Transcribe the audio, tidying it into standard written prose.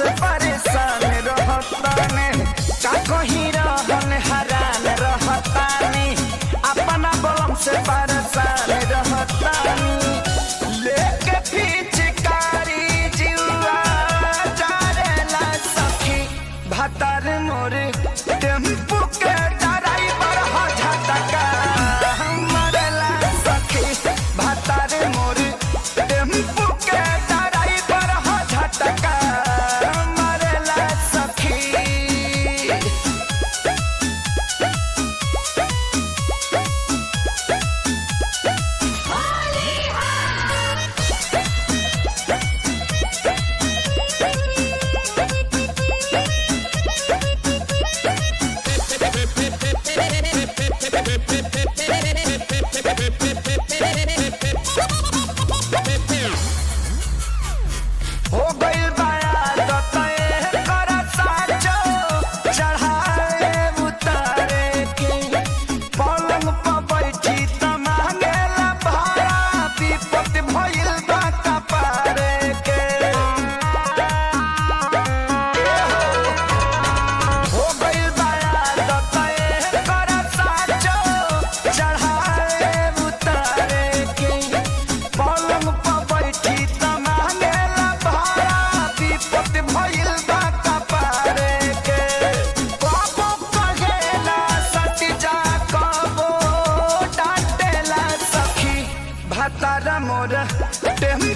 से परेशान रहताने। का कहीं रहन हरान रहतानी, अपना बलम से परेशान रहतानी। लेके पिचकारी जीवा जारेला सखी, भतार मोर टेम्पू के ड्राइवर हो झटका मरेला सखी। भतार मोर टेम्पू के ड्राइवर हो झटका मरेला सखी। हो गइल बाया ततए कर साचो चढ़ाए उतारे के, पलंग पर बैठी त मांगेला भाड़ा, विपत भइल बा कपारे के। ए हो गइल बाया ततए कर साचो चढ़ाए उतारे के, पलंग पर बैठी त मांगेला भाड़ा, विपत भइल बा कपारे के। कबो कहेला सच जा, कबो डांटेला सखी, भतारा मोर टेम्पू